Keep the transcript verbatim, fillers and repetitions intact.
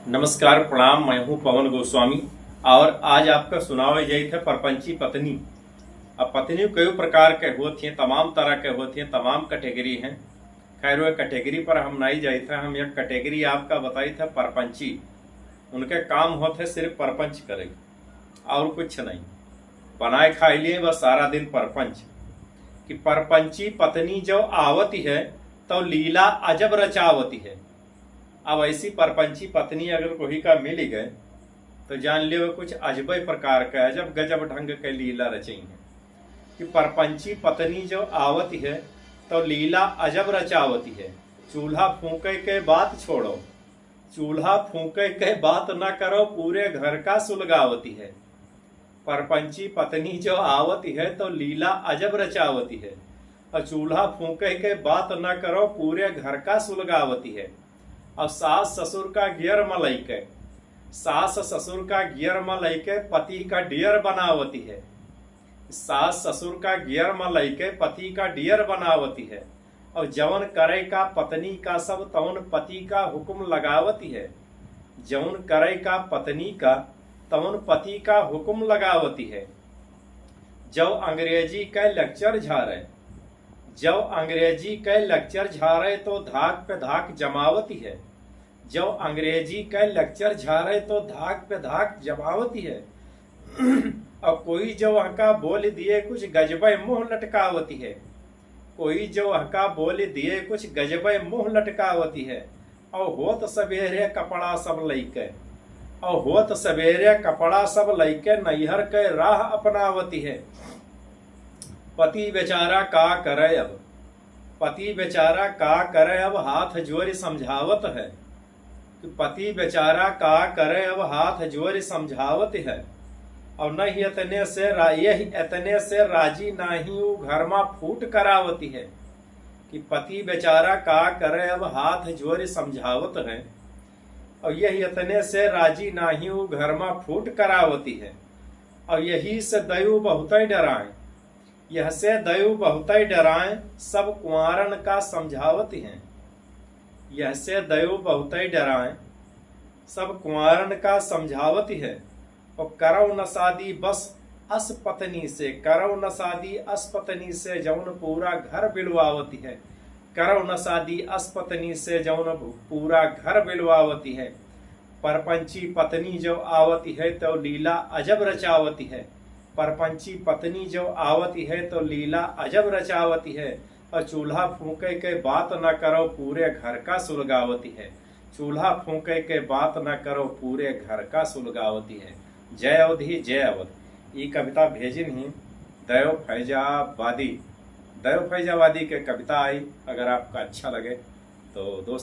नमस्कार, प्रणाम, मैं हूँ पवन गोस्वामी और आज आपका सुनावे जाइत है परपंची पत्नी। अब पत्नी कई प्रकार के होत हैं, तमाम तरह के होत हैं, तमाम कैटेगरी हैं। खैर, वह कैटेगरी पर हम नहीं जाइत है, हम एक कैटेगरी आपका बताइत है परपंची। उनके काम होत है सिर्फ परपंच करे और कुछ नहीं। बनाए खाए लिए बस सारा दिन परपंच। कि परपंची पत्नी जो आवती है तो लीला अजब रचावती है। अब ऐसी परपंची पत्नी अगर कोई का मिल गए तो जान लियो कुछ अजबे प्रकार का अजब गजब ढंग के लीला रचई है। कि परपंची पत्नी जो आवती है तो लीला अजब रचावती है। चूल्हा फूंके के बात छोड़ो, चूल्हा फूंके के बात न करो, पूरे घर का सुलगावती है। परपंची पत्नी जो आवती है तो लीला अजब रचावती है। और चूल्हा फूंके के बात न करो, पूरे घर का सुलगावती है। और सास ससुर का गियर में लइके, सास ससुर का गियर में लइके पति का डियर बनावती है। सास ससुर का गियर में लइके पति का डियर बनावती है। और जवन करे का पत्नी का सब तवन पति का हुक्म लगावती है। जवन करे का पत्नी का तवन पति का हुक्म लगावती है। जब अंग्रेजी के लेक्चर झारे, जब अंग्रेजी के लेक्चर झारे तो धाक पे धाक जमावती है। जब अंग्रेजी के लेक्चर झारे तो धाक पे धाक जमावती है। और कोई जो वहका बोल दिए कुछ गजबे मुंह लटकावती है। कोई जो वहका बोल दिए कुछ गजबे मुंह लटकावती है। और होत सवेरे कपड़ा सब लइके, और होत सवेरे कपड़ा सब लइके नैहर के राह अपनावती है। पति बेचारा का करे अब, पति बेचारा का करे अब, हाथ जोरि समझावत है। कि पति बेचारा का करे अब, हाथ जोरि समझावत है। और नहीं इतने से रा-, यही इतने से राजी नाही ऊ घर मा फूट करावती है। कि पति बेचारा का करे अब, हाथ जोरि समझावत है। और यही इतने से राजी नाही ऊ घर मा फूट करावती है। और यही से दयु बहुतै डराए, यह से दयु बहुतै डराए, सब कुंवारन का समझावती है। यह से दयु बहुतै डराए, सब कुंवारन का समझावती है। और करौ न शादी बस अस पत्नी से, करौ न शादी अस पत्नी से, जौन पूरा घर बिलवावती है। करौ न शादी अस पत्नी से, जौन पूरा घर बिलवावती है। परपंची पत्नी जो आवती है तो लीला अजब रचावती है। परपंची पत्नी जो आवती है तो लीला अजब रचावती है। और चूल्हा फूंके के बात न करो, पूरे घर का सुलगावती है। चूल्हा फूंके के बात न करो, पूरे घर का सुलगावती है। जय अवधी, जय अवध। ई कविता भेजिन ही दयो फैजाबादी, दयो फैजाबादी के कविता आई। अगर आपका अच्छा लगे तो दोस्त